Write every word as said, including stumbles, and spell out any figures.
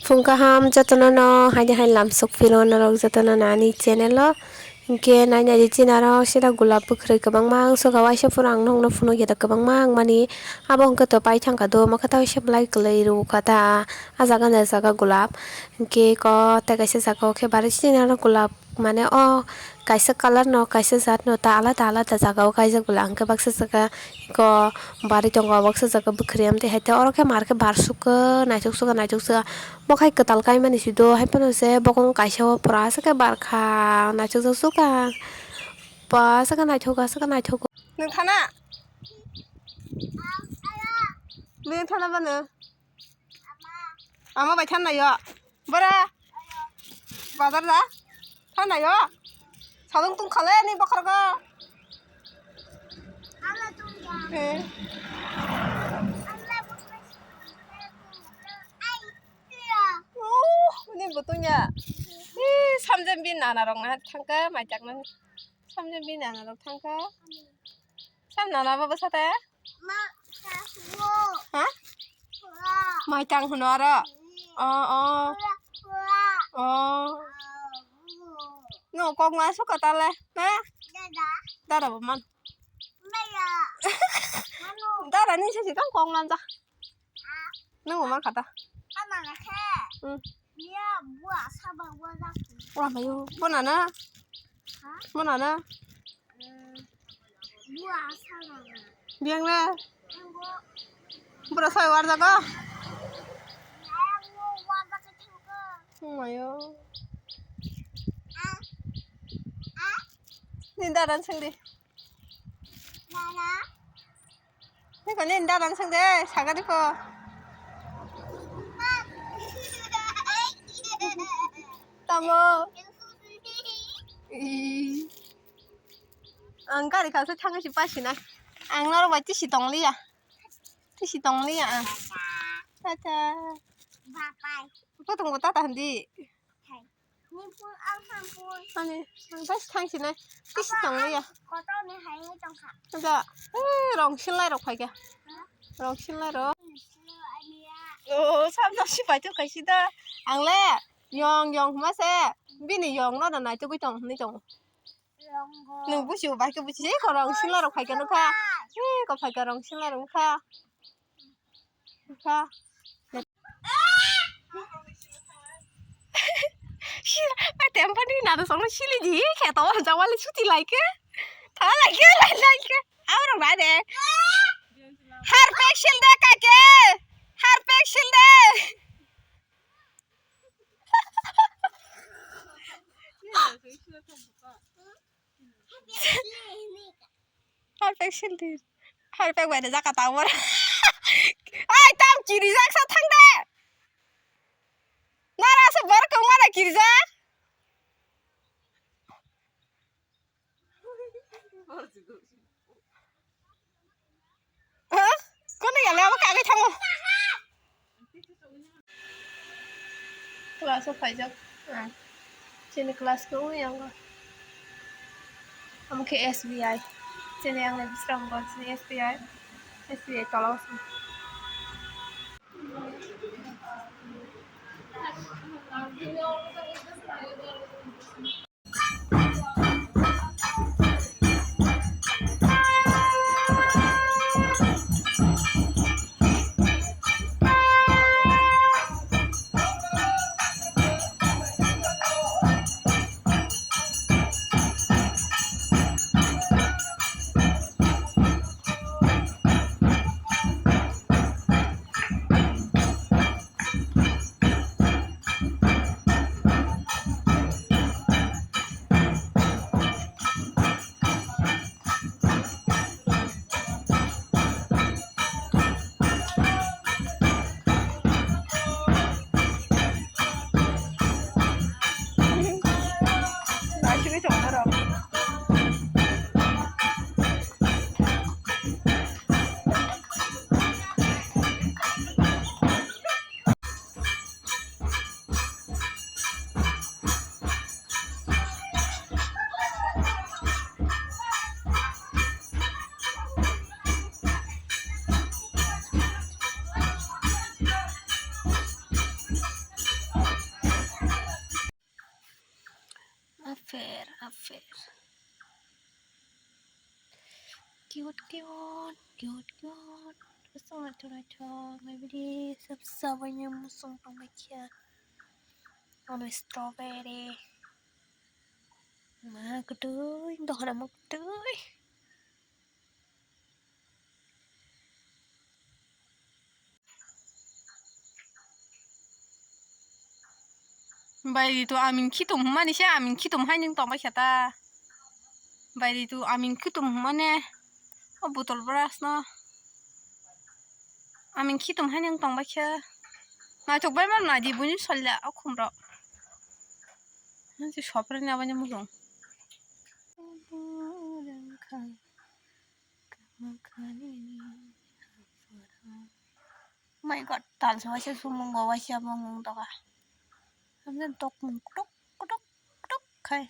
Phung kaham jotono no haini hai lamsok phiro norok jotono no ani channel o. Hinkhe nai nai di chini aro sida gulab bwkhwrwi kwbangma ang suka waisa phuru ang nokno phunukya da kwbangma ang mani abo hwnkhe to pai thangkha do omo khe ta waisa belai kwlwi rwkha ta ah jaga ni jaga gulab hinkhe ko tei kaisa jaga o khe bari chini aro gulab. Mane o kaisa colour no, kaisa jat no ta alada alada jaga o kaijak bwla, hwnkhe baksa jaga eko bari tongo, baksa jaga bwkhwrwi, amtwi hai te oro khe mar khe bar sukha, naithok sukha, naithok sukha. Bo khai kwtal kaimani se do, hai phano se bokong kaisa o pura se khe bar kha, naithok jak sukha. Ba se khe naithok, se khe naithok. Nwng thana? Nwng thana bano? Ama bai thannaio. Bora. Bazar da. Thannaio. Sadung tungkhale ni bokhorgo. Eh. Uh, ni butunya. Ih, samjembi nana rok na thangka, mai chakna. Samjembi nana rok thangka. Sam nana baba sate? Ma, ta suo. Ha? Pura. Mai tang hono aro? Hmm. Oh, oh. Pura, pura. Oh. Ah, bu. No, kok ma suka tale, na? Dada. Dada bo man. Maya. Manu. Dada ni sisi tang kok man ja. Ah. Nung bo man kata. Ama na khe. Hmm. Nia bua saba bua jak. Wah, mayo. Bo nana? Ha? Bo nana? Hmm. Bua saba. Biang le? Yang bo. Bura sai war jaga? Yang bo war jaga thangka. Mayo. Ah. Ah. Ni dadan sing di. Nana. Niko ni dadan sing de, sagadi ko. Tamo. Ih. Ang gari kasa thangsi pasinai. Ang norok bai tisi tongliya. Tisi tongliya ang. Tata. Bye bye. Potong bo tata hindi. Hai. Ni phone, ang thang phone. Ani, ang bai thangsinai. Tisi tongliya. Kotor ni hai ni tongkha. Ada, eh, rong silai rok phaikha. Ha? Rong silai rok. Silo ania. Oh, sam jasi bai tu kaisi da. Ang le, yong, yong hwnma se. Bini yong no da nai tugui tong, hwnwi tongo. Nwng busibo bai khe busi se, ko rong sila rok phaikha nukha. He, ko phaikha rong sila rok nukha. Nukha. Sila, ai, tempo ni nado songno sili di, khe to, jawali suti lai khe. Tha lai khe, lai, lai khe. Aurok bai de. Harpek sil de, kake. Harpek sil de. Harpek sildi. Harpek bai de jaka tangmar. Ai, tam kirijak sa thang de. Nara se borok kong mana kirijak. Huh? Kono yale abo kagwi thango. Class o phaijak. Ah. Chini class ko ui yango. Amo khe S B I. Chini yang ni Bisramganj ni S B I. S B I tola o se. Cute, cute, cute, cute. Bwswk naithok naithok, naibidi sab sabaini muchung tongbaikha. Ano strawberry. Ma kwtwi, dohora ma kwtwi. Bai ritu aming khitum hwnmani se aming khitum hai nwng tongbai kha ta. Bai ritu aming khitum hwnmani o botol brush no aming khitum hai nwng tongbai kha. Naithok bai mano naidi buini solla o khum rok. Hansi sopre ni aboni muchung. My God, talsa waisa sumung go waisa bumung doga. Hamjani tokmung kutuk kutuk kutuk khai.